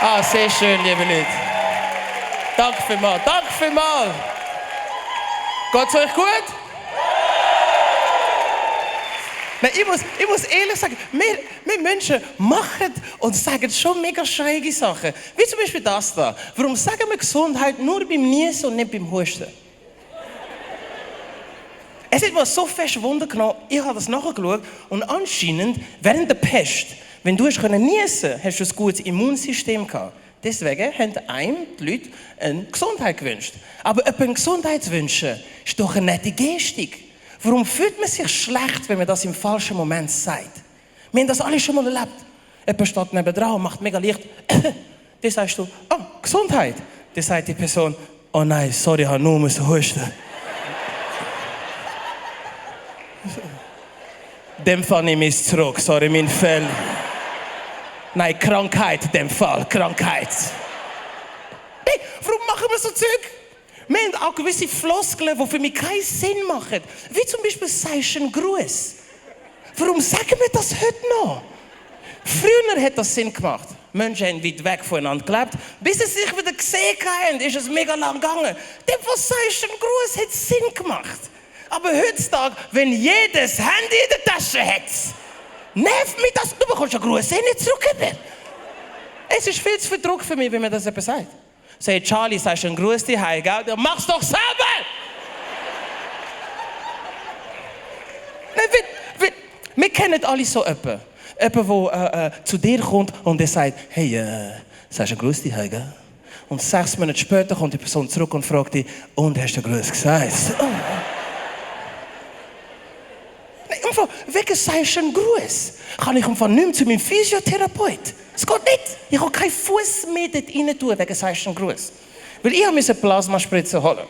Ah, sehr schön, liebe Leute. Danke vielmals, danke vielmals. Geht's euch gut? Nein, ich muss ehrlich sagen, wir Menschen machen und sagen schon mega schräge Sachen. Wie zum Beispiel das da. Warum sagen wir Gesundheit nur beim Niesen und nicht beim Husten? Es hat mir so fest Wunder genommen, ich habe das nachgeschaut und anscheinend während der Pest, wenn du niesen konntest, hast du ein gutes Immunsystem gehabt. Deswegen haben einem die Leute eine Gesundheit gewünscht. Aber eine Gesundheit zu wünschen, ist doch eine nette Gestik. Warum fühlt man sich schlecht, wenn man das im falschen Moment sagt? Wir haben das alle schon mal erlebt. Jemand steht nebendran und macht mega Licht. Dann sagst du, Gesundheit. Dann sagt die Person, oh nein, sorry, ich habe nur husten. Dem Fall nehme ich es zurück, sorry, mein Fell. Nein, Krankheit, in dem Fall, Krankheit. Hey, warum machen wir so Zeug? Wir haben auch gewisse Floskeln, die für mich keinen Sinn machen. Wie zum Beispiel sagst du einen Gruß. Warum sagen wir das heute noch? Früher hat das Sinn gemacht. Menschen haben weit weg voneinander gelebt. Bis sie sich wieder gesehen haben, ist es mega lang gegangen. Dem, was sagst du einen Gruß, hat Sinn gemacht. Aber heutzutage, wenn jedes Handy in der Tasche hat, nervt mich das. Du bekommst einen Gruß nicht zurück. Es ist viel zu viel Druck für mich, wenn man das jemand sagt. Say, Charlie, sagst du einen Gruß dir heim, gell? Dann mach's doch selber! Nein, wir kennen alle so jemanden. Jemand, der zu dir kommt und der sagt, hey, sagst du einen Gruß dir heim, gell? Und 6 Monate später kommt die Person zurück und fragt dich, und hast du einen Gruß gesagt? Oh. Wegen sagst du einen Gruß. Kann ich nicht mehr zu meinem Physiotherapeut? Es geht nicht. Ich kann keinen Fuß mehr dort rein tun, wegen sagst du einen Gruß. Weil ich musste eine Plasmaspritze holen.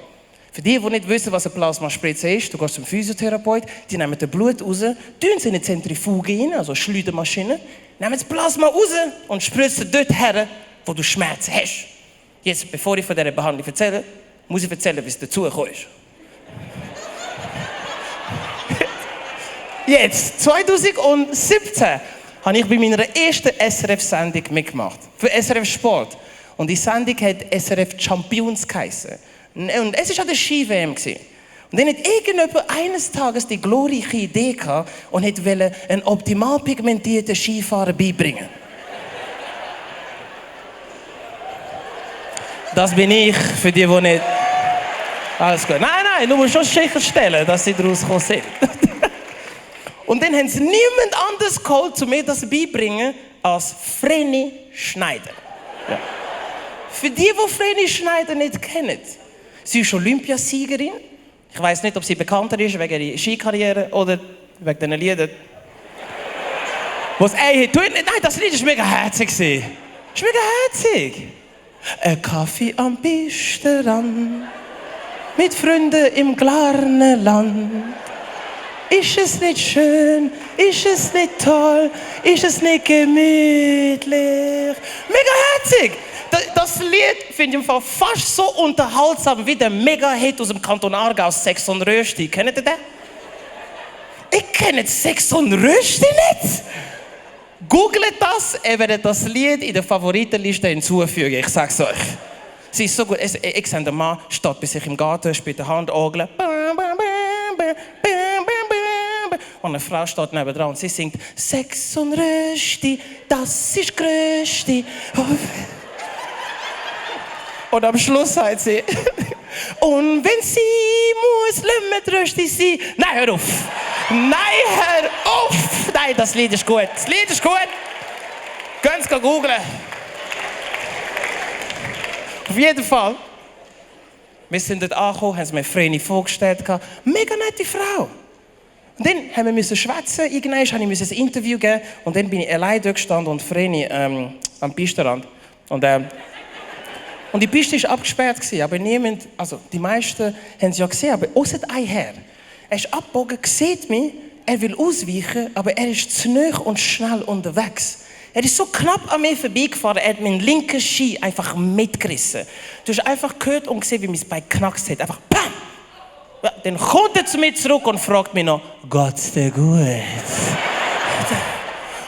Für die nicht wissen, was eine Plasmaspritze ist, du gehst zum Physiotherapeut, die nehmen das Blut raus, tun es in eine Zentrifuge rein, also eine Schleudermaschine, nehmen das Plasma raus und spritzen dort her, wo du Schmerzen hast. Jetzt, bevor ich von dieser Behandlung erzähle, muss ich erzählen, wie es dazu gekommen ist. Jetzt, 2017, habe ich bei meiner ersten SRF-Sendung mitgemacht. Für SRF Sport. Und die Sendung hat SRF Champions geheissen. Und es war an der Ski-WM. Und dann hat irgendjemand eines Tages die glorreiche Idee gehabt und wollte einen optimal pigmentierten Skifahrer beibringen. Das bin ich, für die nicht... Alles gut. Nein, du musst schon sicherstellen, dass sie daraus gekommen sind. Und dann haben sie niemand anderes geholt, um mir das beibringen, als Vreni Schneider. Ja. Für die Vreni Schneider nicht kennen, sie ist Olympiasiegerin. Ich weiss nicht, ob sie bekannter ist wegen ihrer Skikarriere oder wegen diesen Liedern. Was nein, das Lied war mega herzig. Es ist mega herzig. Ein Kaffee am Pistenrand, mit Freunden im klaren Land. Ist es nicht schön? Ist es nicht toll? Ist es nicht gemütlich? Mega herzig! Das Lied finde ich im Fall fast so unterhaltsam wie der Mega-Hit aus dem Kanton Aargau, Sex und Rösti. Kennt ihr den? Ich kenne Sex und Rösti nicht! Googelt das, ihr werdet das Lied in der Favoritenliste hinzufügen. Ich sag's euch. Sie ist so gut. Ich sehe den Mann, steht bei sich im Garten, spielt die Handorgel. Und eine Frau steht nebendran und sie singt Sex und Rösti, das ist Grösti. Und am Schluss sagt sie und wenn sie muss mit Rösti sein. Nein, hör auf! Nein, hör auf! Nein, das Lied ist gut. Das Lied ist gut. Könnt ihr googlen. Auf jeden Fall. Wir sind dort angekommen, haben mir Vreni vorgestellt. Mega nette Frau. Und dann haben wir schwätzen. Irgendwann musste ich ein Interview geben. Und dann bin ich allein dort gestanden und Vreni am Pistenrand. Und die Piste war abgesperrt. Aber niemand, also die meisten haben es ja gesehen, aber außer ein Herr. Er ist abgebogen, sieht mich, er will ausweichen, aber er ist zu nah und schnell unterwegs. Er ist so knapp an mir vorbeigefahren, er hat meinen linken Ski einfach mitgerissen. Du hast einfach gehört und gesehen, wie mein Bein geknackst hat. Einfach BAM! Ja, dann kommt er zu mir zurück und fragt mich noch, geht's dir gut?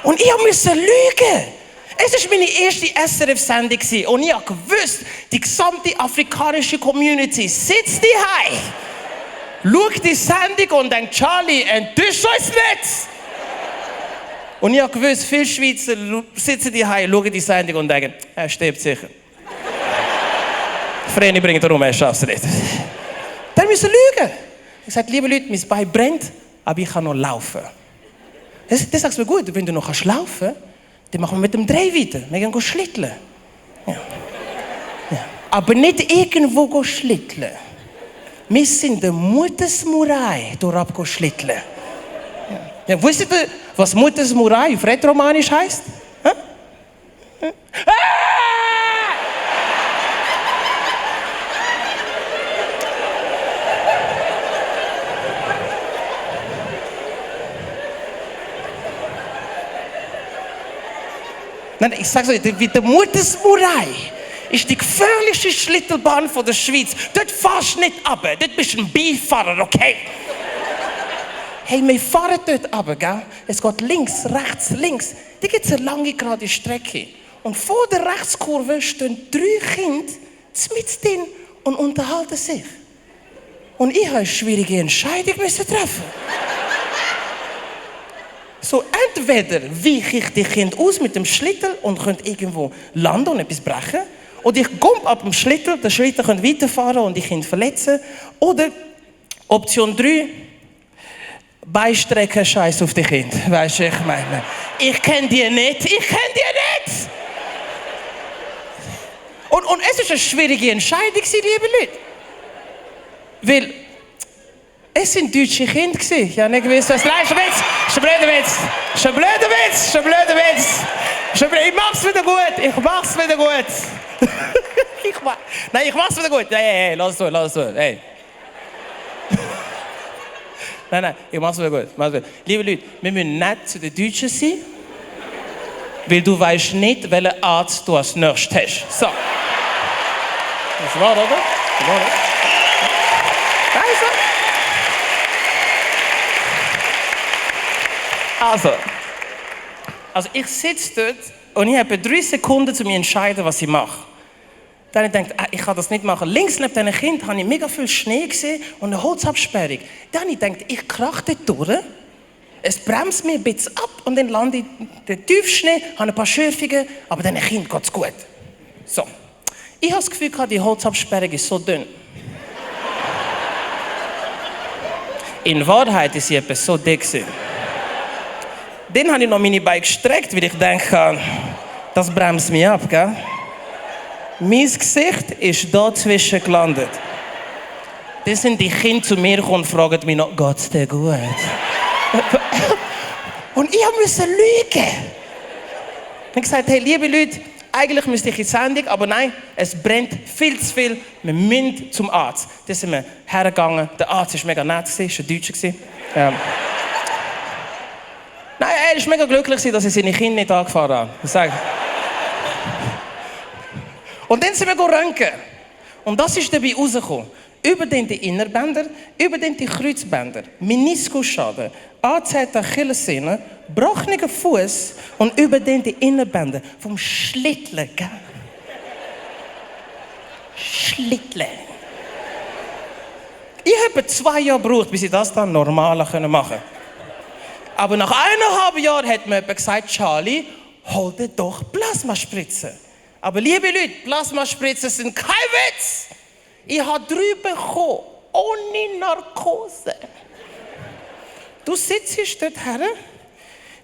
Und ich musste lügen. Es war meine erste SRF-Sendung und ich habe gewusst, die gesamte afrikanische Community sitzt daheim, schaut die Sendung und denkt, Charlie, enttäuscht uns nicht! Und ich habe gewusst, viele Schweizer sitzen daheim, schauen die Sendung und denken, er stirbt sicher. Vreni bringt er um, er schafft es nicht. Dann müssen wir lügen. Ich sage, liebe Leute, mein Bein brennt, aber ich kann noch laufen. Das sagst du mir gut, wenn du noch laufen kannst, dann machen wir mit dem Dreh weiter. Wir gehen schlitteln. Ja. Ja. Aber nicht irgendwo schlitteln. Wir sind der Muttersmurei durch schlitteln. Ja, wusstet ihr, was Muttersmurei auf Rätoromanisch heisst? Ah! Nein, ich sag's euch, wie der Muttersmurei ist die gefährlichste Schlittelbahn der Schweiz. Dort fährst du nicht runter, dort bist du ein Beifahrer, okay? Hey, wir fahren dort runter, gell? Es geht links, rechts, links. Da gibt es eine lange, gerade Strecke. Und vor der Rechtskurve stehen 3 Kinder mitten drin und unterhalten sich. Und ich musste eine schwierige Entscheidung treffen. So, entweder weiche ich die Kinder aus mit dem Schlittel und könnte irgendwo landen und etwas brechen. Oder ich komme ab dem Schlittel, der Schlittel könnte weiterfahren und die Kinder verletzen. Oder Option 3, Beistrecken, Scheiß auf die Kinder. Weißt du, ich meine, ich kenne die nicht. Und es war eine schwierige Entscheidung, liebe Leute. Weil es sind deutsche Kinder. Ich habe nicht gewusst, was... Nein, ist ein Witz. Ist ein blöder Witz. Ich mach's wieder gut. Nein, ich mach's wieder gut. Hey, lass es zu. Hey. Nein, ich mach's wieder gut. Liebe Leute, wir müssen nett zu den Deutschen sein, weil du weißt nicht, welchen Arzt du als nächstes hast. So. Das war, oder? Also ich sitze dort und ich habe 3 Sekunden, um mich entscheiden, was ich mache. Dann habe ich gedacht, ich kann das nicht machen. Links neben diesem Kind habe ich mega viel Schnee gesehen und eine Holzabsperrung. Dann habe ich gedacht, ich krache dort durch, es bremst mir ein bisschen ab und dann lande ich in den Tiefschnee, habe ein paar Schürfungen, aber diesem Kind geht es gut. So. Ich habe das Gefühl, die Holzabsperrung ist so dünn. In Wahrheit ist sie etwa so dick. Dann habe ich noch meine Beine gestreckt, weil ich denke, das bremst mich ab, gell? Mein Gesicht ist da zwischen gelandet. Dann sind die Kinder zu mir gekommen und fragen mich noch, geht's dir gut? Und ich musste lügen. Ich habe gesagt, hey, liebe Leute, eigentlich müsste ich in die Sendung, aber nein, es brennt viel zu viel. Wir müssen zum Arzt. Dann sind wir hergegangen. Der Arzt war mega nett, war ein Deutscher. Nein, er war mega glücklich, dass er seine Kinder nicht angefahren hat. Und dann sind wir röntgen. Und das ist dabei rausgekommen. Überdehnte Innerbänder, überdehnte Kreuzbänder, Meniskusschaden, angezählte Achillessehne, gebrochener Fuß und überdehnte Innerbänder vom Schlitteln, gell? Schlitteln. Ich habe 2 Jahre gebraucht, bis ich das dann normal machen konnte. Aber nach 1,5 Jahren hat mir jemand gesagt, Charlie, hol dir doch Plasmaspritzen. Aber liebe Leute, Plasmaspritzen sind kein Witz. Ich habe 3 bekommen, ohne Narkose. Du sitzt dort her,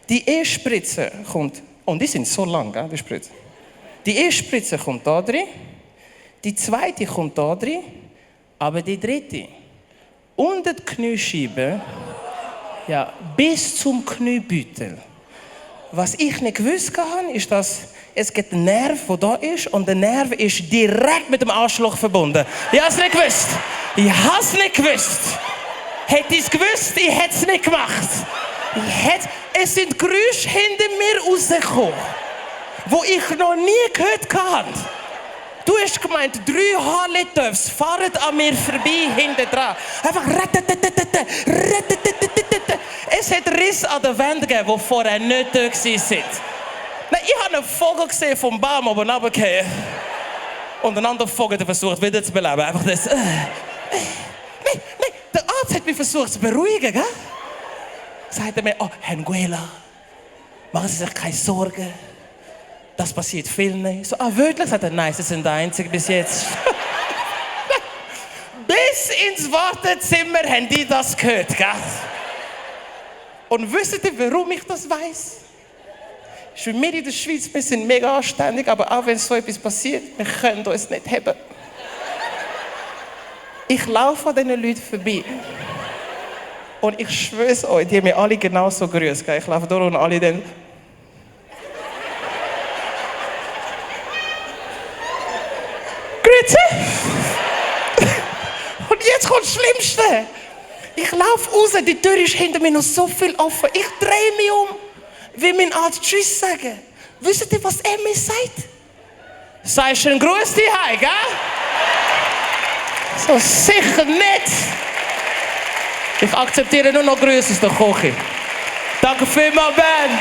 die E-Spritze kommt, und die sind so lang, die Spritze. Die E-Spritze kommt da drin, die zweite kommt da drin, aber die dritte, unter die Kniescheibe, ja, bis zum Kniebeutel. Was ich nicht gewusst habe, ist, dass es gibt einen Nerv, der da ist, und der Nerv ist direkt mit dem Arschloch verbunden. Ich habe es nicht gewusst. Hätte ich es gewusst, ich hätte es nicht gemacht. Es sind Geräusche hinter mir rausgekommen, die ich noch nie gehört habe. Du hast gemeint, 3 Harley-Davids fahren an mir vorbei, hinten dran. Einfach Es hat Risse an den Wänden gegeben, die vorher nicht da waren. Nein, ich habe einen Vogel gesehen vom Baum oben runtergefallen. Und ein anderer Vogel hat versucht, wieder zu beleben. Einfach das. Nein, der Arzt hat mich versucht zu beruhigen, gell? Sagt er mir, oh, Herr Nguela, machen Sie sich keine Sorgen. Das passiert vielen nicht. So, wirklich? Sagt er, nein, Sie sind der Einzige bis jetzt. Bis ins Wartezimmer haben die das gehört, gell? Und wisst ihr, warum ich das weiss? Für wir in der Schweiz, wir sind mega anständig, aber auch wenn so etwas passiert, wir können uns nicht haben. Ich laufe an diesen Leuten vorbei. Und ich schwöre es euch, die haben mich alle genauso grüßt. Ich laufe durch und alle dann. Grüezi! Und jetzt kommt das Schlimmste. Ich laufe raus, die Tür ist hinter mir noch so viel offen. Ich drehe mich um, will mein Arzt Tschüss sagen. Wisst ihr, was er mir sagt? Sagst du einen Gruß daheim, gell? So sicher nicht. Ich akzeptiere nur noch Grüße aus der Küche. Danke vielmals, Ben.